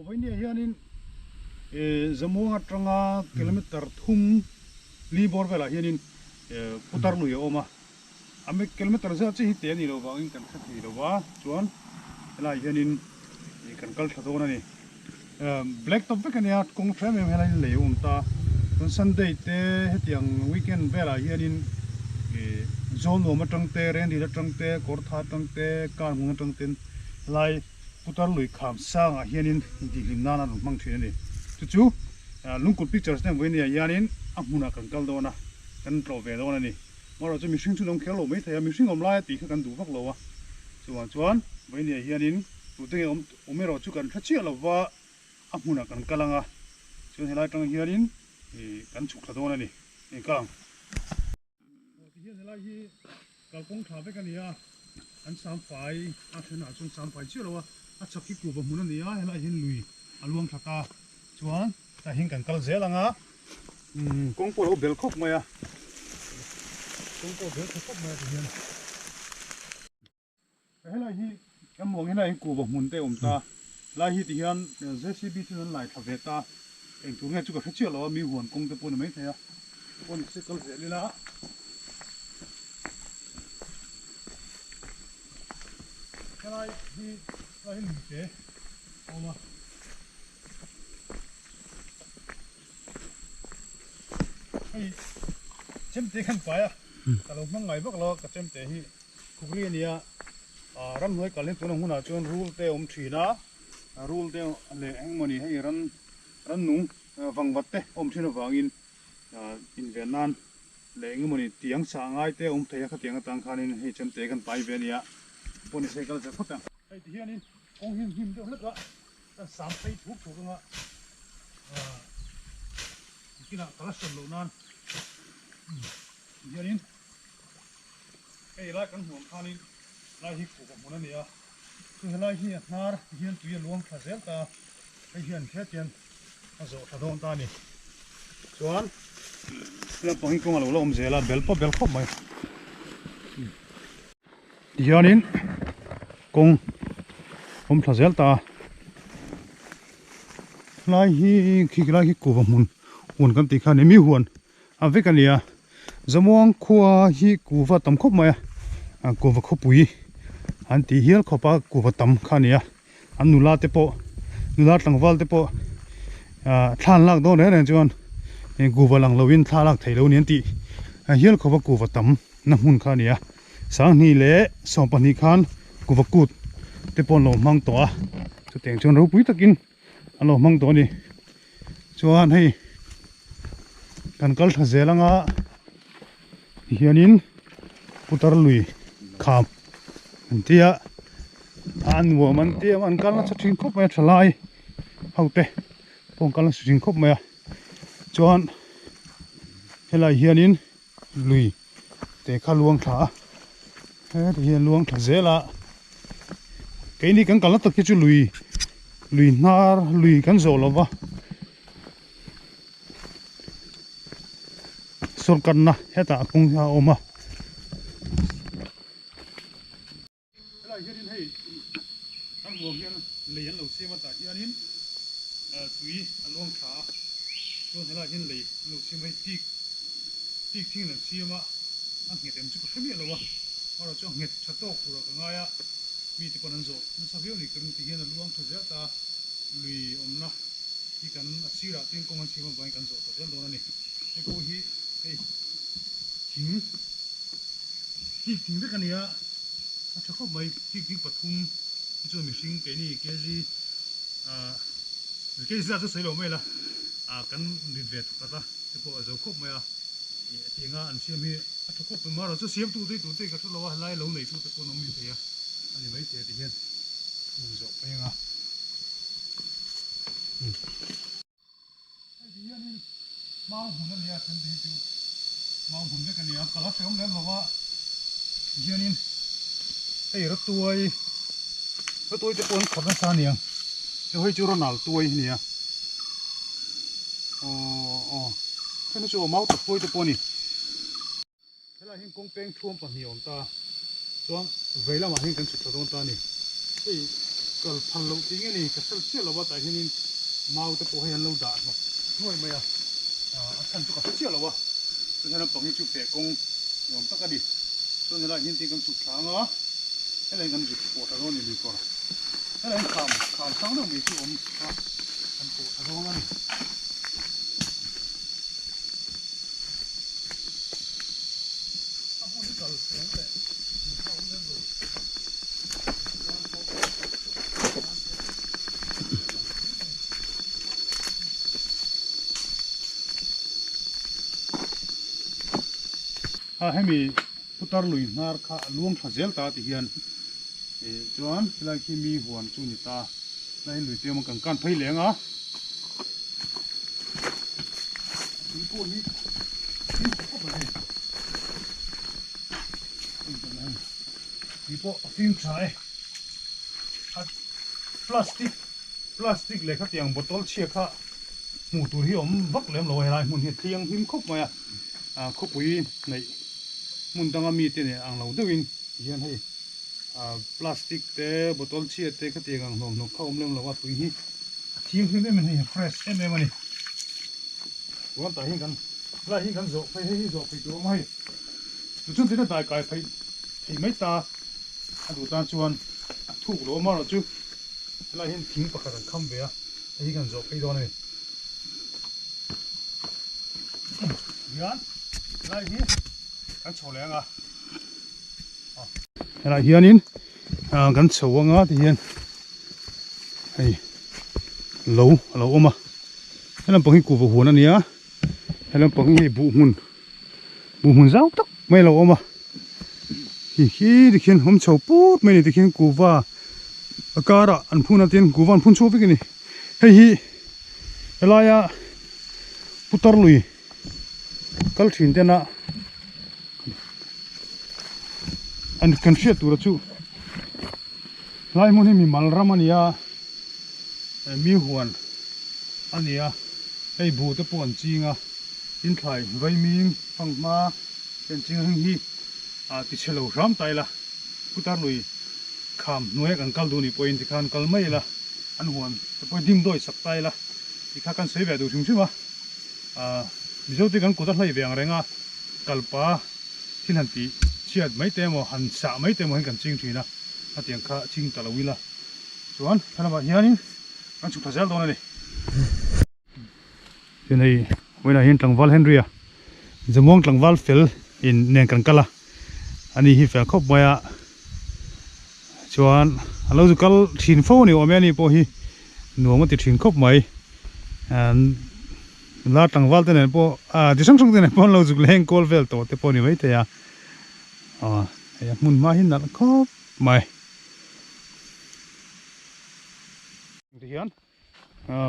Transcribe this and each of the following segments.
Vawinia hianin Zamuang atanga kilometer thum li bawr velah hianin putar lui a awm a, a kilometer zat chiah hi te a nih loh vangin kan hre thei lo va, chuan helaiah hianin kan kal thla dawn a ni. Black top vek a nia, kawng hrem em helai lei a awm ta, chuan Sunday te hetiang weekend velah hianin Zawlnuam atang te, Rendil atang te, Kawrtha atang te, Karhmun atang ten helai Putar lui kham sangah hianin intihhlim nan a rawn hmang thin a ni. Chu chu Lungkut Pictures te ang vawinia hianin a hmunah kan kal dawn a, kan tlawh ve dawn a ni. Amaherawh chu mihring chu an awm kher lo maithei a, mihring awm laia tih kha kan duh vak lo a. Chuvang chuan vawinia hianin tute nge awm awm erawh chu kan hre chiah lo va, a hmunah kan kal ang a, chuan helai atang hianin kan chhuk thla dawn a ni. Engkal ang. Aw ti hian helai hi kalkawng tha vek a ni a, an sam fai a thenah chuan sam fai chiah lo a, a chhak hi kuhva hmun a ni a, helai hian lui a luang thla ta chuan tah hian kan kal zel ang a, umm kawng pawh a lo bel khawp mai a, kawng pawh a bel tha khawp mai a ti hian. Helai hi kan muang hi helai hi kuhva hmun te a awm ta, helai hi ti hian JCB chu an lai thla ve ta, eng tur nge chu ka hre chiah lo a, mi huan kawng te pawh a ni maithei a, pawh ni se kal zel ila. Helai hi helai hi lui te a awm a. Hei chemte khan pai a, ka lo hmang ngai vak lo a ka chemte hi. Khukri a nia, ramhnuai kal hi tuna hunah chuan rul te a awm thin a, rul te leh engmawni hei ran rannung vangvat te a awm thin avangin inven nan leh engemawni tiang sah ngai te a awm thei a, khatiang atang khanin hei chemte kan pai ve a nia, pawh ni se kal zel phawt ang. Hei ti hianin kawng hi hnim deuh hlek a, kan sam phei thuk thuk anga kinah kal a hran loh nan ti hianin. Hei lai kan hmuh ang khanin lai hi kuhva hmun a ni a, chu helai hi a hnar ti hian tui a luang thla zel ta a, hei hian hetiang a zawh thla dawn ta a ni. Chuan lampang hi kawng a lo la awm zel a, bel pawh bel khawp mai. Ti hianin kawng awm thla zel ta a, helai hi khi lai hi kuhva hmun huan kan tih kha a ni, mi huan a vek a ni a. Zamuang khua hi kuhva tam khawp mai a, kuhva khawpui an tih hial khawp a kuhva tam kha a ni a, an nula te pawh nula tlangval te pawh ah thla an lak dawn reng reng chuan kuhva lang lo in thla lak theih lo a ni an tih hial khawp a kuhva tam na hmun kha a ni a, sanghnih leh sawmpahnih khan kuhva kut te pawh an lo hmang tawh a, chutiang chuan ropui takin an lo hmang tawh a ni. Chuan hei kan kal thla zel anga tihianin putar lui kham an tia a nuam an tia an kal nasa thin khawp mai a thalai ho te pawh an kal nasa thin khawp mai a chuan helai hianin lui te kha luang thla a heti hian luang thla zel a keini kan kalna tak hi chu lui lui hnar lui kan zawh lo va sawrkarna hetah a kawng hi a awm a. Helai hianin hei kan ruang hian lei an lo siam a tah hianin tui a luang thla a chuan helai hian lei an lo siam a hei tik tik thing an siam a a nghet em chu ka hre miah lo a amaherawh chu a nghet tha tawk turah ka ngai a mi te pawn an zawh nasa viau ni ka ring ti hian a luang tha zel ta lui awmna hi kan a sirah chuan kawng an siam avangin kan zawh ta zel dawn a ni hei pawh hi hei thing. Tik thing vek a ni a, a tha khawp mai tik ding pathum hi chuan mihring keini kg ah kg zat chu sawi lo mai la ah kan rit ve thawkhat a te pawh a zo khawp mai a ih tiang a an siam hi a tha khawp mai marawh chu siam tu te hi tute ka hre lo a helai lo nei tu te pawh an awm mai thei a a ni mai thei a ti hian hmun zawh phei ang a. Hei ti hianin mau hmun a nia then te hi chu mau hmun vek a nia kal a hrehawm lem lo a ti hianin hei ratuai ratuai te pawh an khawrh nasa a niang chu hei chu ronald tuai a nia aw aw hemi chu mau tak tuai te pawh a ni. Helai hian kawng peng thuam pahnih a awm ta a, chuan vei lamah hian kan chhuk thla dawn ta a ni. Hei Kal phal loh tih nge ni ka hre chiah lo a tah hianin mau te pawh hei an lo dah hnawk hnuai mai a, a chhan chu ka hre chiah lo a, chuan he lampang hi chu feh kawng ni awm tak a ni, chuan helaiah hian tin kan chhuk thla ang a, helaiah hian kan zuk pawh ta dawn a ni lui kawr, helaiah hian kham kham sang deuh mai chu a awm a, kan pawh ta dawn a ni. A hmun hi kal awm leh a awm lem lo. A hemi putar lui hnar kha a luang tha zel ta ti hian ih chuan helai khi mi huan chu ni ta helai hi lui te awm a kan kan phei leng a tui pawh hi thim tha khawp a ni. Tui pawh a fim tha e. A plastic plastic leh khatiang bottle chhia kha hmuh tur hi a awm vak lem lo a helai hmun hi a tliang hlim khawp mai a. Ah khawpui hnaih hmun danga mite nen ang lo deuhin hian hei ah plastic te bottle chhia te khatiang ang hnawm hnawk kha a awm lem lo a tui hi a thianghlim em em a ni a fresh em em a ni. Chuan tah hian kan helai hi kan zawh phei hei hi zawh phei tur a awm a hei. Tuchun tina dai kai phei thei mai ta a duh tan chuan a thuk lo amaherawh chu helai hian thing pakhat an kham ve a hei hi kan zawh phei dawn a ni. Hian helai hi kan chho leh ang a helai hianin kan chho anga tihian hei lo a lo awm a helam pang hi kuhva huan a ni a helam pang hi hei buh hmun. Buh hmun zau tak mai a lo awm a hi khi tikhian awm chho put mai a ni tikhian kuhva a karah an phun a tin kuhva an phun chhuak vek a ni hei hi helaia putar lui kal thin tena an kan hriat tura chu helai hmun hi mimal ram a ni a mi huan a ni a hei buh te pawh an ching a. Tin thlai vaimim fanghma chen ching heng hi ah ti chhe lo hram ta ila putar lui kham hnuaia kan kal duh nih pawhin tikhan kal mai ila an huan te pawh dim dawi sak ta ila tikha kan sawi ve duh hrim hrim a ah Mizo te kan kut a hlei ve ang reng a kalpa thil han tih chhiat mai te emaw han sah mai te emaw hian kan ching thin a hetiang kha ching ta lo ila chuan helamah hianin kan chhuk tha zel dawn a ni. Chuan hei vawiinah hian tlangval Henry a Zamuang tlangval fel in nen kan kal a ani hi fel khawp mai a chuan a lo zu kal thin fo a ni awm e ani pawh hi nuam a ti thin khawp mai la tlangval te nen pawh ah chi hrang hrang te nen pawh an lo zuk leng kawl vel tawh te pawh a ni maithei a aw hei a hmun hma hi nalh khawp mai tihian.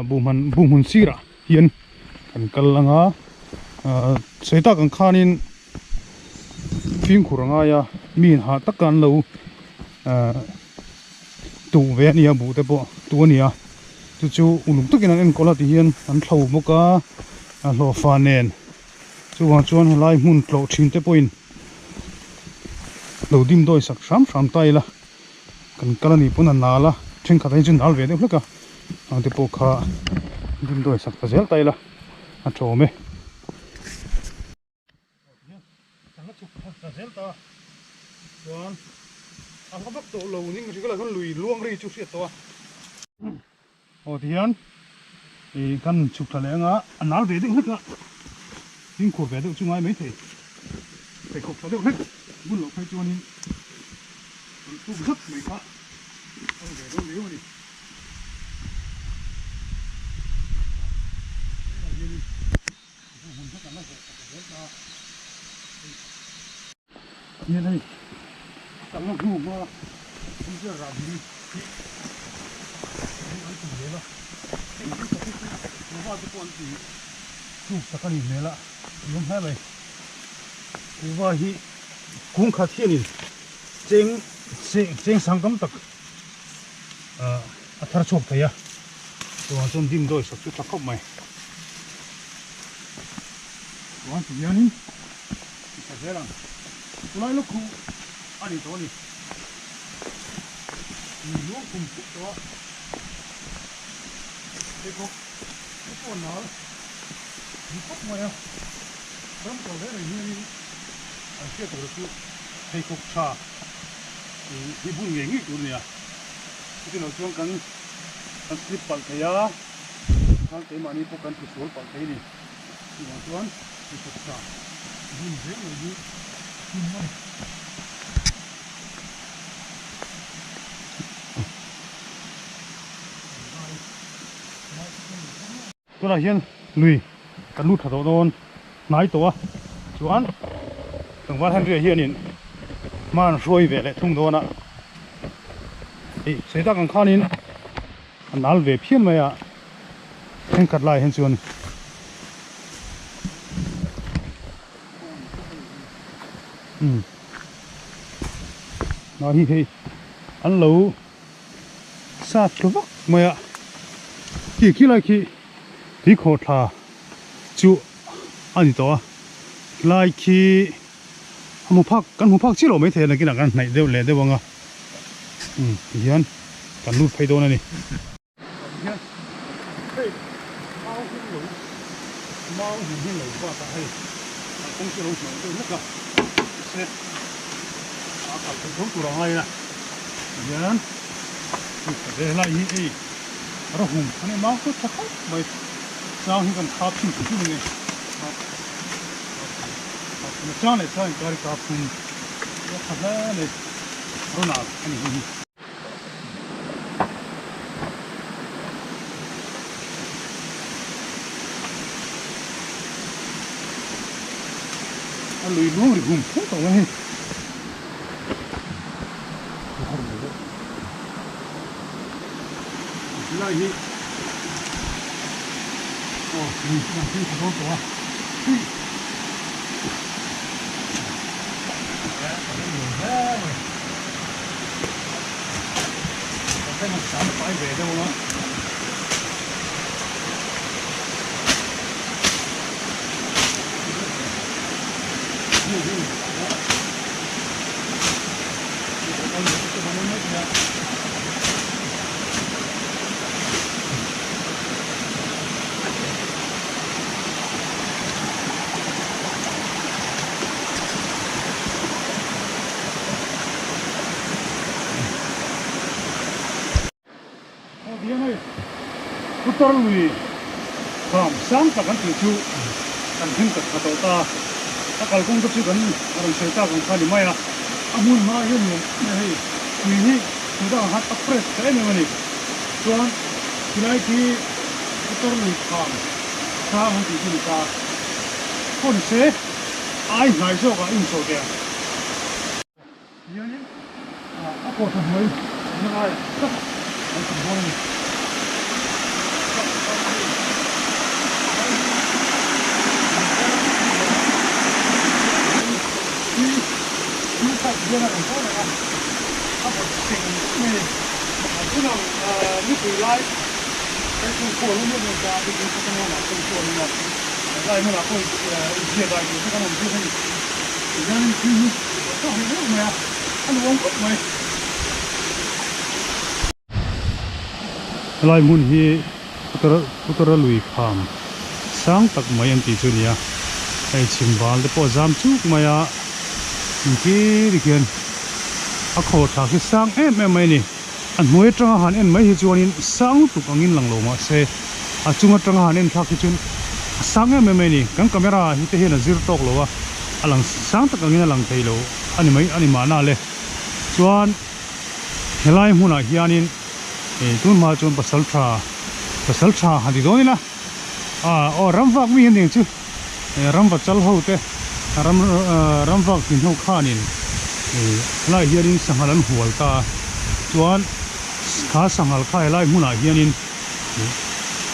Buhman buhhmun sirah hian kan kal ang a sawi tak ang khanin fimkhur a ngai a mi in hah tak an lo tuh ve a nia buh te pawh tuh a ni a chu chu uluk takin an enkawl a tihian an thlo bawk a hlawhfa nen chuvang chuan helai hmun tlawh thin te pawhin lo dimdawi sak hram hram ta ila. Kan kal a nih pawn a nal a thenkhat ah hi chuan nal ve deuh hlek a ang te pawh kha dimdawi sak ta zel ta ila a tha awm e. Kan la chhuk ta zel ta chuan a hla vak tawh lo ning hri ka lui luang ri chu hriat tawh a aw tihian ih kan chhuk thla leh anga a nal ve deuh hlek a fimkhur ve deuh chu ngai maithei pheikhawk tha deuh hlek bun loh phei chuanin kan tuk zat mai kha a ni ve dawn riau a ni. Hian hei kalna hnu hma thil chu rah ding hi an ti zel a hei hi tak hi chu kuhva te pawh an ti tuk tak a ni hmel a ti awm hle mai kuhva hi kung khat hianin cheng cheng sang tam tak ah a thar chhuak thei a chuvang chuan dimdawi sak chu tha khawp mai chuan ti hianin. Ti tha zel ang. Chulai lawk khu a ni tawh a ni. Lui luang khum khum tawh a, pheikhawk te pawh nal ni khawp mai a, ram kal reng reng hianin an hriat tur chu pheikhawk tha hi bun ngei ngei tur a ni a, chutilo chuan kan kan slip palh thei a, tikhan keimahni pawh kan tisual palh thei a ni, chuvang chuan pheikhawk tha bun zel mai hi a him a ni. Tunah hian lui kan lut tha tawh dawn hnai tawh a chuan tlangval Henry-a hianin hma an hruai ve leh thung dawn a hei sawi tak ang khanin a nal ve phian mai a thenkhat lai hian chuan. Hna hi hei an lo sat thlu vak mai a khi khi lai khi tui khawh thla chu a ni tawh a lai khi a hmu phak kan hmu phak chiah lo maithei a nakinah kan hnaih deuh leh deuh ang a tihian kan lut phei dawn a ni. Hian hei mau hi lo mau hmun hi lo bakah hei a kawng chu a lo hnawh deuh hlek a mahse a kal theih tho tur a ngai a tihian he lai hi hei rawhum a ni mau chu tha khawp mai chang hi kan khap thin tih thin a ni a chang leh chang inkar hi kap thung a tha hle a ni rawn a ni hei hi. A lui luang ri hum phut tawh mai hei. Lai hi aw lui chu kan thleng thla dawn tawh a. Putar lui kham sang tak an tih chu kan thleng tak tha tawh ta. A kalkawng te chu kan rawn sawi tak ang kha a ni mai a. A hmun hma hian nuam em em hei tui hi tui dang ang khan a fresh ta em em a ni. Chuan khilai khi Putar lui kham sang an tih chu a ni ta. Khaw ni se ai hnai zawkah a insawi teh ang. Hianin a kawt a hnuai na laiah tak an chhuk dawn a ni. Helai hmun hi Putara lui kham sang tak mai an tih chu a ni a, hei chhim val te pawh a zam chuk mai a, engti tikhian a khawh thlak hi sang em em mai a ni. A hnuai atanga han en mai hi chuanin sang lutuk angin lang lo mahse a chung atanga han en thlak hi chuan a sang em em mai a ni. Kan camera hi te hian a zir tawk lo a, a lang sang tak angin a lang thei lo a ni mai a ni mahna le. Chuan helai hmunah hianin ih tun hma chuan pasal tha pasal tha han ti dawn ila ah aw ram vak mi hian eng chu ramva chal ho te ram ramvak thin ho khanin ih helaiah hianin sanghal an hual ta a chuan kha sanghal kha helai hmunah hianin ih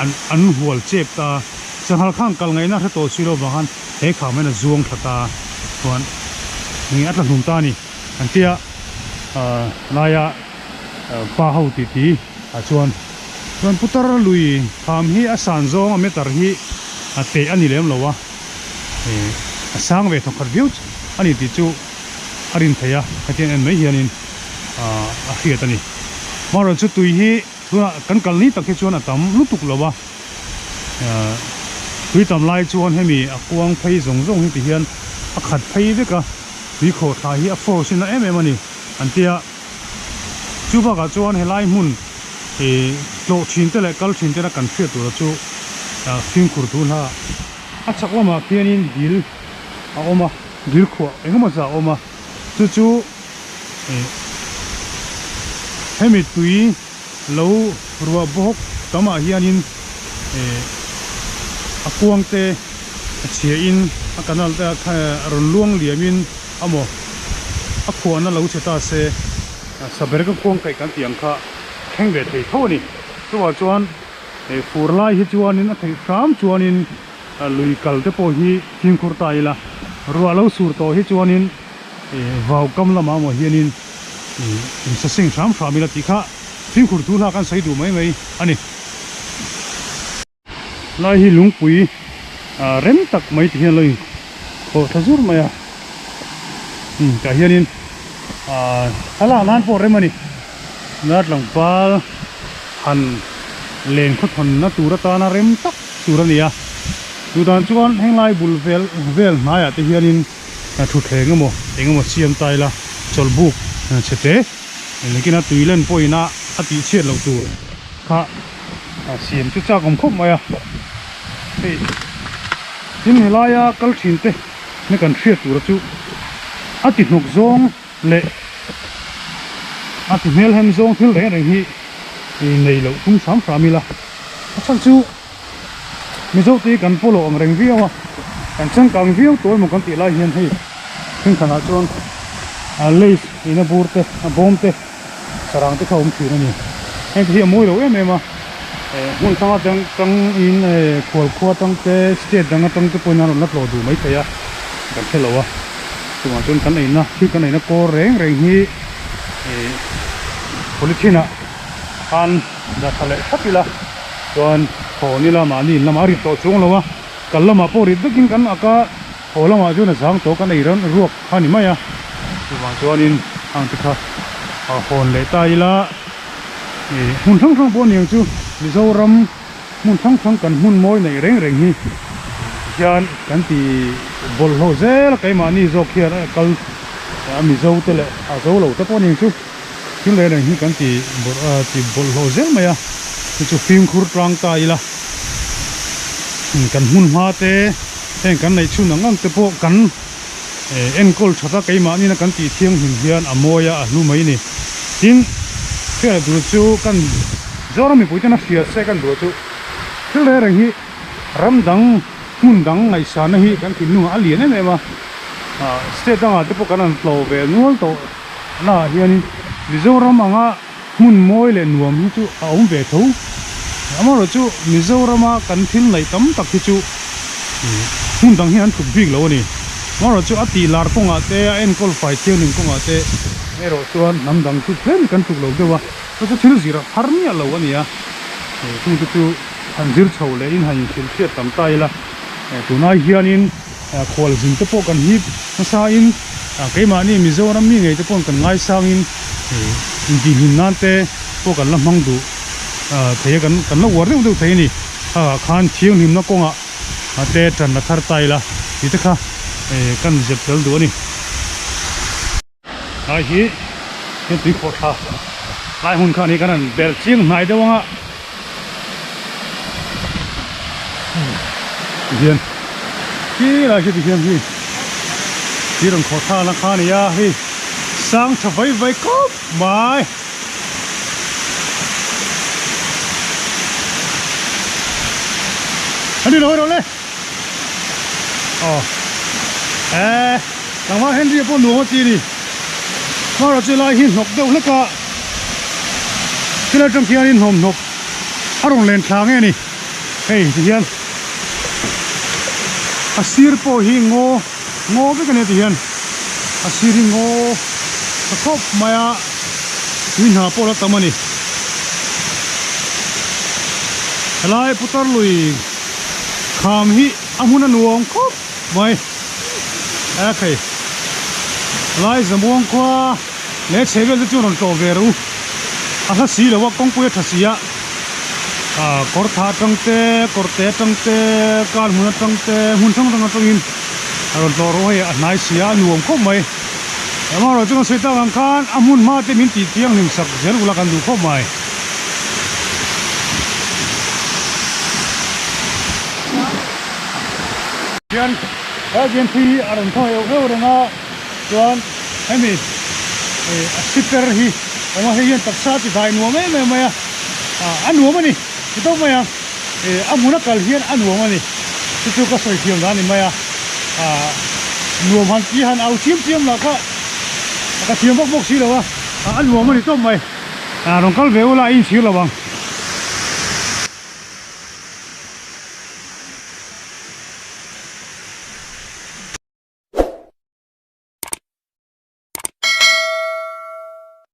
an an hual chep ta a sanghal khan kal ngaihna hre tawh si lo vang khan he kham hian a zuang thla ta a chuan ih a tla hlum ta a ni an tia ah laia pa ho tih tih ah chuan. Chuan putar lui kham hi a san zawng a meter hi a teh a ni lem lo a, ih a sang ve thawkhat viau a ni tih chu a rin theih a, hetiang en mai hianin ah a hriat a ni. Amaherawhchu chu tui hi tunah kan kal ni tak hi chuan a tam lutuk lo a, tui tam lai chuan hemi a kuang phei zawng zawng hi ti hian a khat phei vek a, tui khawh thla hi a force in a em em a ni an tia. Chu bakah chuan helai hmun ih tlawh thin te leh kal thin tena kan hriat tura chu fimkhur tur hla a chhak lamah khianin dil a awm a, dil khuah engemaw zah a awm a, chu chu ih hemi tui lo ruah bawk tamah hianin ih a kuang te a chhia in a canal te a rawn luang liamin amaw a khuahna lo che ta se saber ka kuang kaih kan tih ang kha a thleng ve thei tho a ni. Chuvah chuan ih fur lai hi chuanin a theih hram chuanin lui kal te pawh hi fimkhur ta ila ruah lo sur tawh hi chuanin ih vau kam lamah amaw hianin ih insaseng hram hram ila tih kha fimkhur thu hla kan sawi duh mai mai a ni. Lai hi lungpui ah rem tak mai ti hian lo in khawh thla zur mai a umm tah hianin ah thlalak nan pawh rem a ni dar tlangval han len khawthawnna tur atana rem tak tur a ni a duhdan chuan henglai bul vel vel hnaiah te hianin thutthleng emaw eng emaw siam ta ila chawlhbuk chhe te engkina tui len pawhin a a tih chhiat loh tur kha. A siam chu chak awm khawp mai a, hei tin helaia kal thin te na kan hriat tura chu a ti hnawk zawng leh a ti hmelhem zawng thil reng reng hi nei loh tum hram hram ila a chhan chu Mizo te hi kan pawlawh ang reng viau a, kan changkang viau tawh emaw kan tih lai hian hei thenkhanah chuan lace ina bur te a bawm te. Sarang te kha awm thin a ni. Heng te hi a mawi lo em em a, eh hmun hrang atang tang in eh khual khua atang te state dang atang te pawhin an rawn la tlawh duh mai thei a, kan hre lo a. Chuvang chuan kan eina thil kan eina kawr reng reng hi eh polythene ah khan dah tha leh thlap ila chuan thawn ila mahni in lamah a rit tawh chuang lo a, kal lamah pawh rit vekin kan ak a, haw lamah chuan a zang tawh kan ei ruak kha a ni mai a. Chuvang chuanin hang te kha a hawn leh ta ila ih hmun hrang hrang pawh aniang chu Mizoram hmun hrang hrang kan hmun mawi neih reng reng hi hian kan ti bawlhhlawh zel a keimahni zawk hian a kal a Mizo te leh a zo lo te pawh aniang chu thil reng reng hi kan ti ti bawlhhlawh zel mai a chu chu fimkhur tlang ta ila kan hmun hma te heng kan neih chhun ang ang te pawh kan. Enkawl tha tak keimahni na kan tih thianghlim hian a mawi a, a hlu mai a ni. Tin, hriat tur chu kan Zoram mipui tena hria se kan duh chu thil reng reng hi ram dang hmun dang ngaihsanna hi kan thinlungah a lian em em a. State dangah te pawh kan han tlo ve nual tawh naah hianin Mizoram anga hmun mawi leh nuam hi chu a awm ve tho. Amaherawhchu Mizorama kan thil neih tam tak hi chu hmun dang hian an tluk bik lo a ni. Amaherawhchu a tih lar kawngah te a enkawl fai thianghlim kawngah te erawh chuan hnam dang chu tlem kan tluk lo deuh a, chu chu thil zir har miah lo a ni a. Chungte chu han zir chho leh in han inhrilh hriat tam ta ila tunai hianin khualzin te pawh kan hip nasa in keimahni Mizoram mi ngei te pawh kan ngaisangin intihhlim nan te pawh kan la hmang duh thei a kan la uar deuh deuh thei a ni. Khakah khan thianghlimna kawngah te tan la thar ta ila tih te kha kan zep tel duh a ni. Lai hi heng tui khawh tha lai hmun kha a ni kan han bel chiang hnai deuh ang a tihian khi lai khi tihian hi tui rawn khawh thlak na kha a ni a hei sang tha vai vai khawp mai. An ni lo erawh le. Aw eh tlangval Henry a pawh nuam a ti a ni hmarah chu helai hi hnawk deuh hlek a thil atang khianin hnawm hnawk a rawn len thla nge ni hei ti hian a sir pawh hi ngaw ngaw vek a nia ti hian a sir hi ngaw tha khawp mai a tui hna pawh la tam a ni helai putar lui. Kham hi a hmun a nuam khawp mai a thei lai zamuang khua leh chhe vel te chu rawn tlawh ve rawh u. A hla si lo a, kawngpui a tha si a, ah kawr tha atang te, kawr te atang te, kar hmun atang te, hmun hrang hrang atangin a rawn tlawh rawh hei a hnai si a, a nuam khawp mai. Amaherawhchu kan sawi tak ang khan a hmun hma te min tih thianghlim sak zel ula kan duh khawp mai. Hian he hian thui hi a rawn thaw heuh heuh reng a chuan hemi ih a siper hi awm a hei hian taksa a ti dai nuam em em mai a ah a nuam a ni ti tawp mai ang ih a hmun a kal hian a nuam a ni chu chu ka sawi thiam dan a ni mai a ah nuam han tih han au chiam chiam lah kha ka thiam vak bawk si lo a ah a nuam a ni tawp mai ah rawn kal ve ula a inchhir lo ang.